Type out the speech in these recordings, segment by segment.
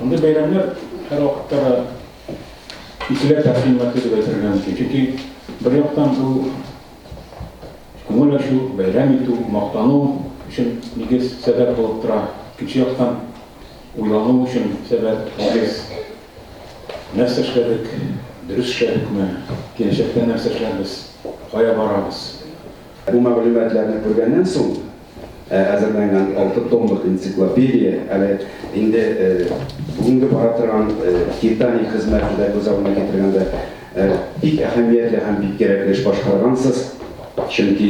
Мондый бәйрәмнәр һәрвакытта да икеләтә кыйммәтле дип әйтергә мөмкин. Чөнки бер яктан бу күңел ачу, бәйрәм итү, мактану өчен нигез, сәбәп булып тора. Икенче яктан уйлану өчен сәбәп, нигез. Нәрсә эшләдек, дөрес эшләдекме, киләчәктә нәрсә эшләрбез, кая барабыз? Бу мәгълүматларны күргәннән соң, әзерләнгән алты томлык энциклопедия, әле инде бүгенге бара торган титаник хезмәтне дә күз алдына китергәндә, бик әһәмиятле һәм бик кирәкле эш башкаргансыз. Чөнки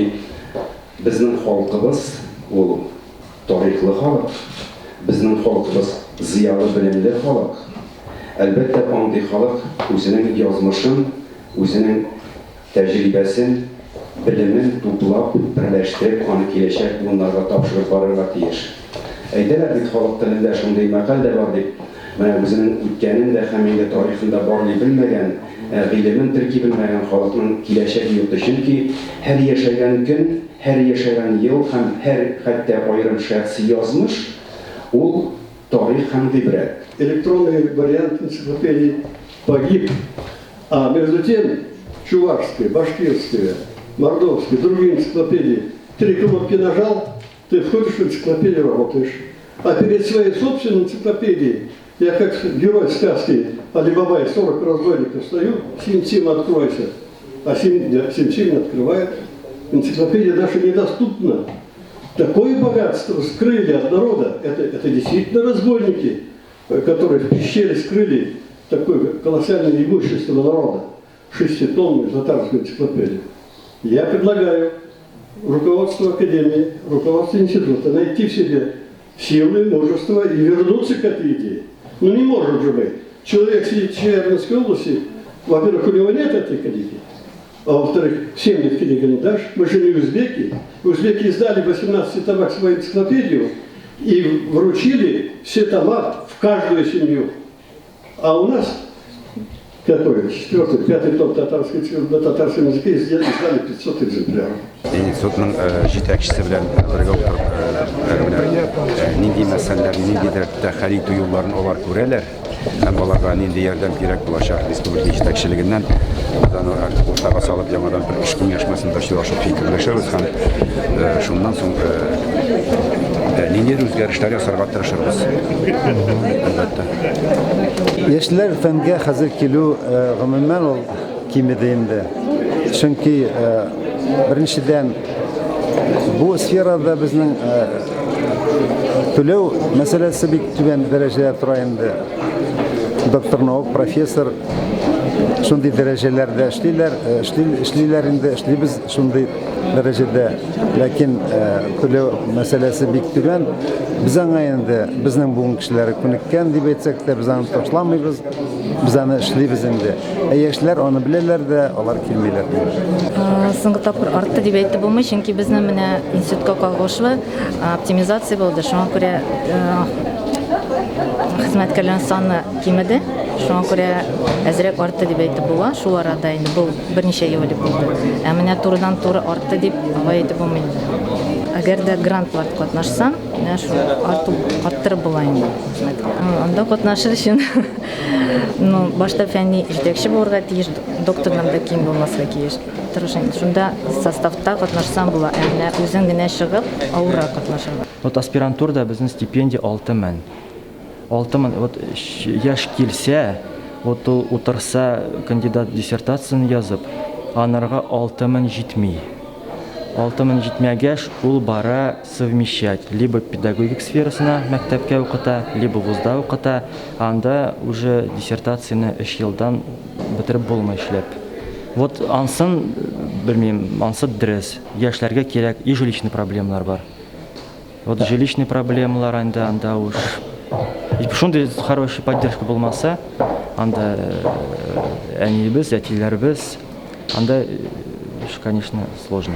безнең халкыбыз ул тарихлы халык, безнең халкыбыз зыялы, белемле халык. Әлбәттә, андый халык үзенең язмышын, үзенең тәҗрибәсен, белемен туплап, берләштереп, аны киләчәк буыннарга тапшырып барырга тиеш. Әйтәләр бит, халык телендә шундый мәкаль дә бар дип, менә үзенең үткәнен дә һәм инде тарихын да барлый белмәгән, гыйлемен терки белмәгән халыкның киләчәге юк ди. Чөнки һәр яшәгән көн, һәр яшәгән ел һәм һәр, хәтта аерым шәхси язмыш, ул тарих һәм гыйбрәт. Электронный вариант энциклопедии погиб. А между тем чувашские, башкирские, мордовские, другие энциклопедии, три кнопки нажал, ты входишь в энциклопедию, работаешь. А перед своей собственной энциклопедией я как герой сказки Али-Баба и 40 разбойников стою, Сим-Сим, откройся. А Сим-Сим не открывает. Энциклопедия наша недоступна. Такое богатство скрыли от народа. Это действительно разбойники, которые в пещере скрыли такое колоссальное имущество народа. Шеститомную татарскую энциклопедию. Я предлагаю руководству Академии, руководству института найти в себе силы, мужество и вернуться к этой идее. Ну не может же быть. Человек сидит в Челябинской области, во-первых, у него нет этой книги, а во-вторых, всем нет книги не дашь. Мы же не узбеки. Узбеки издали в 18 томах свою энциклопедию и вручили все тома в каждую семью. А у нас какой? Четвертый, пятый том татарской, на татарском языке издали 500 экземпляров. Институтның җитәкчесе белән бергә утырып, менә нинди мәсьәләләр, нинди дәрәҗәдә хәл итү юлларын алар күрәләр һәм аларга нинди ярдәм кирәк булачак республика җитәкчелегеннән, без аны уртага салып яңадан бер эш киңәшмәсендә очрашып фикерләшербез һәм шуннан соң ниндидер үзгәрешләр ясарга тырышырбыз, әлбәттә. Яшьләр фәнгә хәзер килү гомумән ул кимеде инде. Чөнки беренчедән бу сферада безнең түләү мәсьәләсе бик түбән дәрәҗәдә тора инде. Доктор наук, профессор шундый дәрәҗәләрдә эшлиләр, эшлиләр инде, эшлибез шундый дәрәҗәдә. Ләкин түләү мәсьәләсе бик түбән. Без аңа инде безнең буын кешеләре күнеккән дип әйтсәк тә, без аны ташламыйбыз, без аны эшлибез инде. Ә яшьләр аны беләләр дә, алар килмиләр. Соңгы тапкыр артты дип әйтеп булмый, чөнки безнең менә институтка кагылышлы оптимизация булды. Шуңа күрә хезмәткәрләрнең саны кимеде. Шуңа күрә әзрәк артты дип әйтеп була. Шул арада инде бу берничә ел элек булды. Ә менә турыдан-туры артты дип алай әйтеп булмый инде. Әгәр дә грантлар катнашсаң, менә шул арту арттырып була инде. Анда катнашыр өчен ну, башта фәнни җитәкче булырга тиеш, доктордан да ким булмаска тиеш. Тырыш инде. Шунда составта катнашсаң була, ә менә үзең генә чыгып, авыррак катнашырга. Вот аспирантурада безнең стипендия 6000. 6000, вот яшь килсә, вот ул утырса кандидат диссертацияне язып, анарга 6000 җитми. 6000 җитмәгәч, ул бара совмещать, либо педагогик сферасына мәктәпкә укыта, либо вузда укыта, анда уже диссертацияне 3 елдан бетереп булмый эшләп. Вот ансын, белмим, ансы дөрес. Яшьләргә кирәк, и жилищный проблемалар бар. Вот жилищный проблемалар анда, анда уж. И шундый хороший поддержка булмаса, анда әниебез, әтиләребез, анда, конечно, сложно.